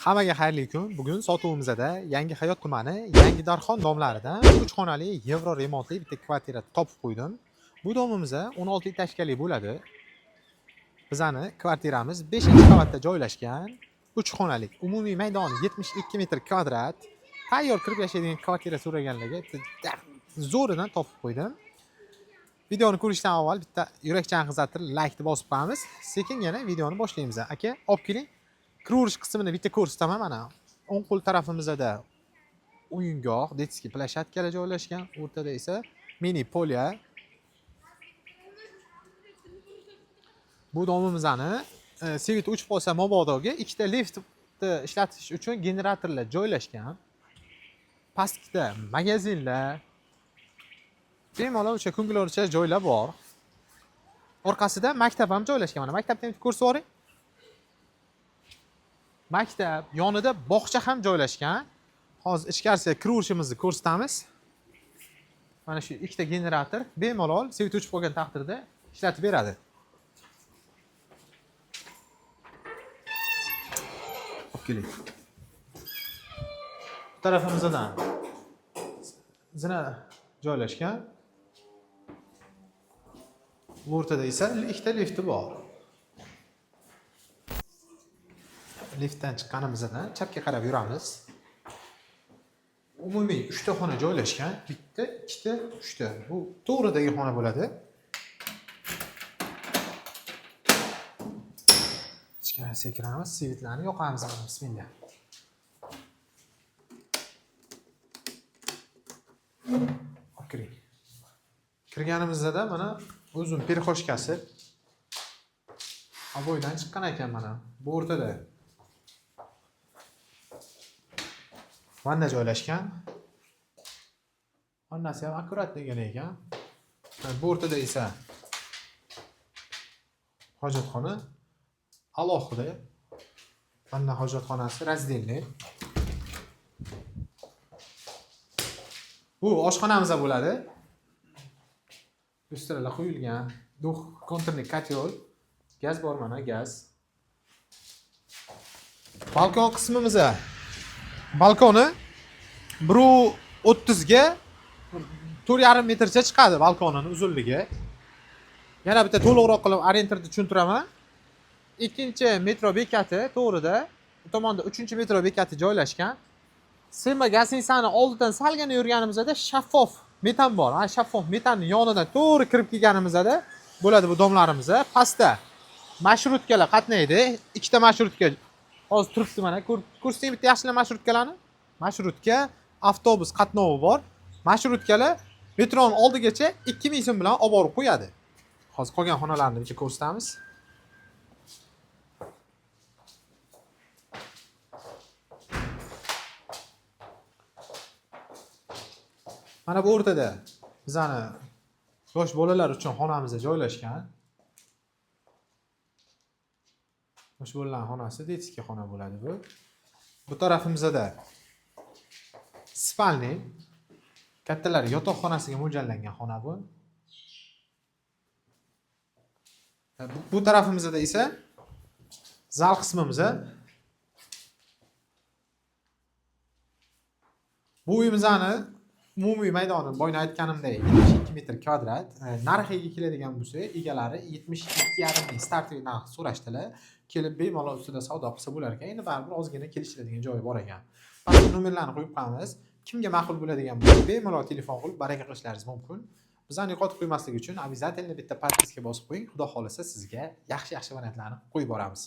Hammaga xayrli kun. Bugun sotuvimizda Yangi Hayot tumani Yangi Darxon domlaridan 3 xonali yevro remontli bitta kvartira topib qo'ydim. Bu domimiz 16 etажkali bo'ladi. Bizani kvartiramiz 5-qavatda joylashgan, 3 xonali. Umumiy maydoni 72 metr kvadrat. Tayyor kirib yashaydigan kvartira so'raganlarga bitta zo'ridan topib qo'ydim. Videoni ko'rishdan avval bitta yurakchani qizartirib laykni bosib qo'yamiz. Sekingina videoni boshlaymiz. Aka, olib keling. Kiraverish qismini bitta ko'rsataman mana. O'ng qo'l tarafimizda o'yingoh, детский площадка joylashgan, o'rtada esa mini polya. Bu domimizni свет o'chib qolsa mabodoga ikkita liftni ishlatish uchun generatorlar joylashgan. Pastda magazinlar, bemalol o'sha ko'ngilorcha joylar bor. Orqasida maktab ham joylashgan. Mana maktabni ham ko'rsatib yuboring. Maktab yonida bog'cha ham joylashgan. Hozir ichkarisiga kiraverishimizni ko'rsatamiz. Mana shu ikkita generator bemalol свет o'chib qolgan taqdirda ishlatib beradi. Olib keling. Bu tarafimizdan zina joylashgan. O'rtada esa ikkita lifti bor. Liftdan chiqqanimizdan chapga qarab yuramiz. Umumiy 3 ta xona joylashgan. Bitta, ikkita, uchta. Bu to'g'ridagi xona bo'ladi. Ichkarisiga kiramiz, svetlarni yoqamiz mana bismillah. Olib kiring. Kirganimizda mana o'zim перехожка si oboydan chiqqan ekan mana. Bu o'rtada vanna joylashgan. Vannasi ham akkuratnigina ekan. Bu o'rtada esa hojatxona alohida. Vanna hojatxonasi раздельный. Bu oshxonamiz bo'ladi. Lyustralar qo'yilgan, двухконтурный котел, gaz bor mana gaz. Balkon qismimiz. Balkoni 1.30 ga 4,5 metrcha chiqadi balkonini uzunligi. Yana bitta to'liqroq qilib orientirni tushuntiraman. 2 metro bekati to'g'rida, bu tomonda 3 metro bekati joylashgan. Sema gazningsani oldidan salgina yurganimizda shaffof metan bor. Mana shaffof metanning yonidan to'g'ri kirib kelganimizda bo'ladi bu domlarimiz. Pastda marshrutkalar qatnaydi. Ikkita marshrutka hozir turibdi mana. Ko'rsating bitta yaxshilab marshrutkalarni. Marshrutka, avtobus qatnovi bor. Marshrutkalar metroni oldigacha 2000 so'm bilan olib borib qo'yadi. Hozir qolgan xonalarni bitta ko'rsatamiz. Mana bu o'rtada bizani yosh bolalar uchun xonamiz joylashgan. Yosh bolalar xonasi, детский xona bo'ladi bu. Bu tarafimizda спальный, kattalar yotoqxonasiga mo'ljallangan xona bu. Bu tarafimizda esa zal qismimiz. Bu uyimizni umumiy maydoni boyna aytganimdek 72 metr kvadrat. Narxiga keladigan bo'lsak, egalari 72,5 ming startoviy narx so'rashdilar. Kelib bemalol ustida savdo qilsa bo'lar ekan. Endi baribir ozgina kelishiladigan joyi bor ekan. Pastda nomerlarni qo'yib qo'yamiz. Kimga ma'qul bo'ladigan bo'lsa, bemalol telefon qilib baraka qilishlaringiz mumkin. Bizani yo'qotib qo'ymaslik uchun обязательно bitta подписка bosib qo'ying. Xudo xohlasa sizga yaxshi-yaxshi variantlarni qo'yib boramiz.